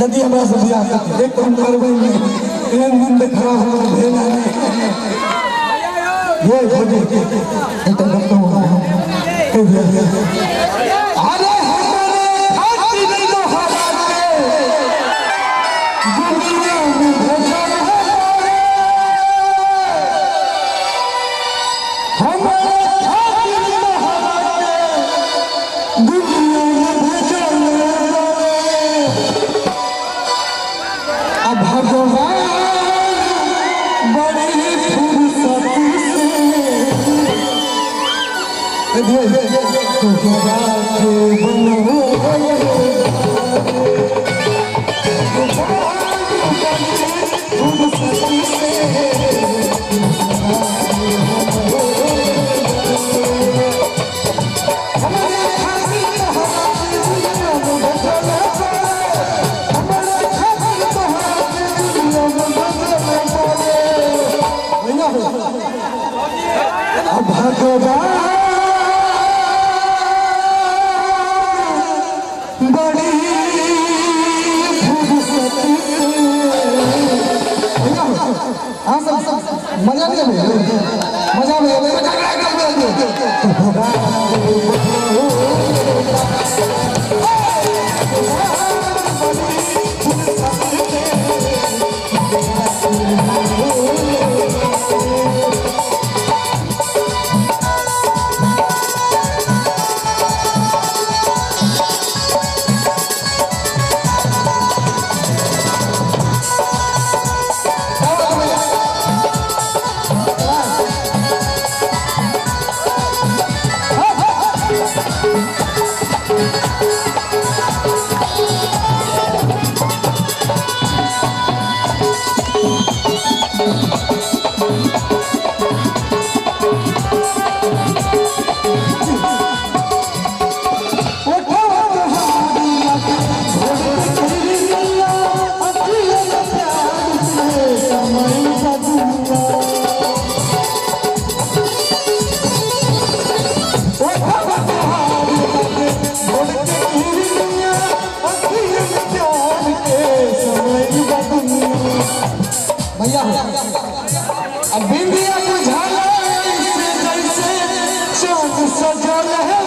यदि हमरा से बियाह करते एक हम करबै नहीं, एहन दिन तऽ खराब हो भेल ये भौजी एकटा गप कहू। अरे हमरे खातिर लोहारा के दुनिया में भेजल है, हमरे खातिर लोहारा के दुनिया में भेजल है। भगवान बड़ी फुर्सत से भगवान बड़ी फुर्सत से। मजा नहीं है, मजा में भैया अब बिंदिया बुझाला ऐसे जैसे चांद सजल है,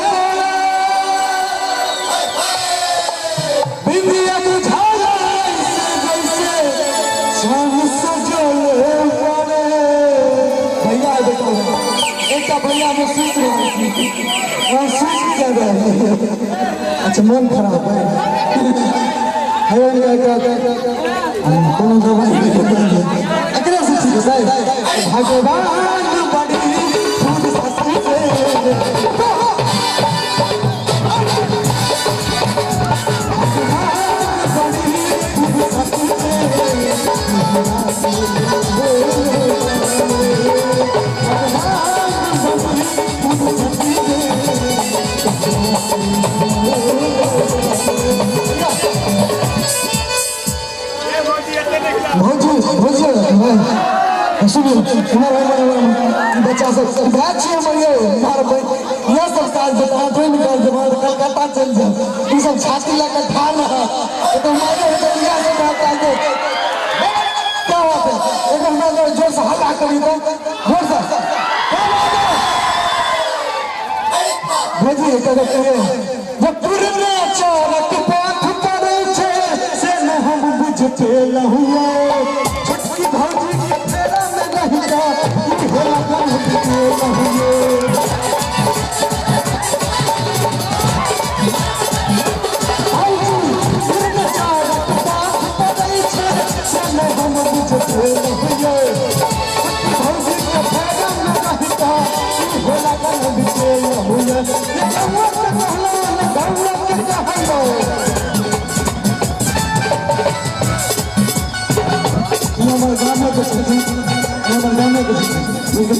बिंदिया बुझाला ऐसे जैसे चांद सजल है। भैया देखो एक भैया में सुत रहा सुत रहे। अच्छा मन खराब है कोनो दवाई एकरा से ठीक है। भगवान बड़ी फुर्सत से भगवान बड़ी फुर्सत से। इमहर इमहर इमहर बच्चा सब भाय छी हमर यौ मारबै इएह सब काज देत अहाँ थोड़े ने काज देब अहाँ तऽ कलकत्ता चलि जायब ई सब छाती लऽ कऽ ठाढ़ रहत तऽ मारे हेतै इएह सब अहाँ काज देत। क्या बात है, एक हमरा जोर से हल्ला करी तऽ जोर से क्या बात है। भौजी एक कहिए जे पुरने चरक पाथ पड़ै छै से न हम बुझते लहुए, छोटकी भौजी के फेरा में नहीं का ई होला गम बुझते लहुए। पुरने चरक पाथ पड़ै छै से न हम बुझते लहुए, छोटकी भौजी के फेरा में नहीं का ई होला गम बुझते लहुए। ये गौआ के कहलो न गौआ के कहलो। ई हमर गामे के छथिन, ई हमर गामे के छथिन, लेकिन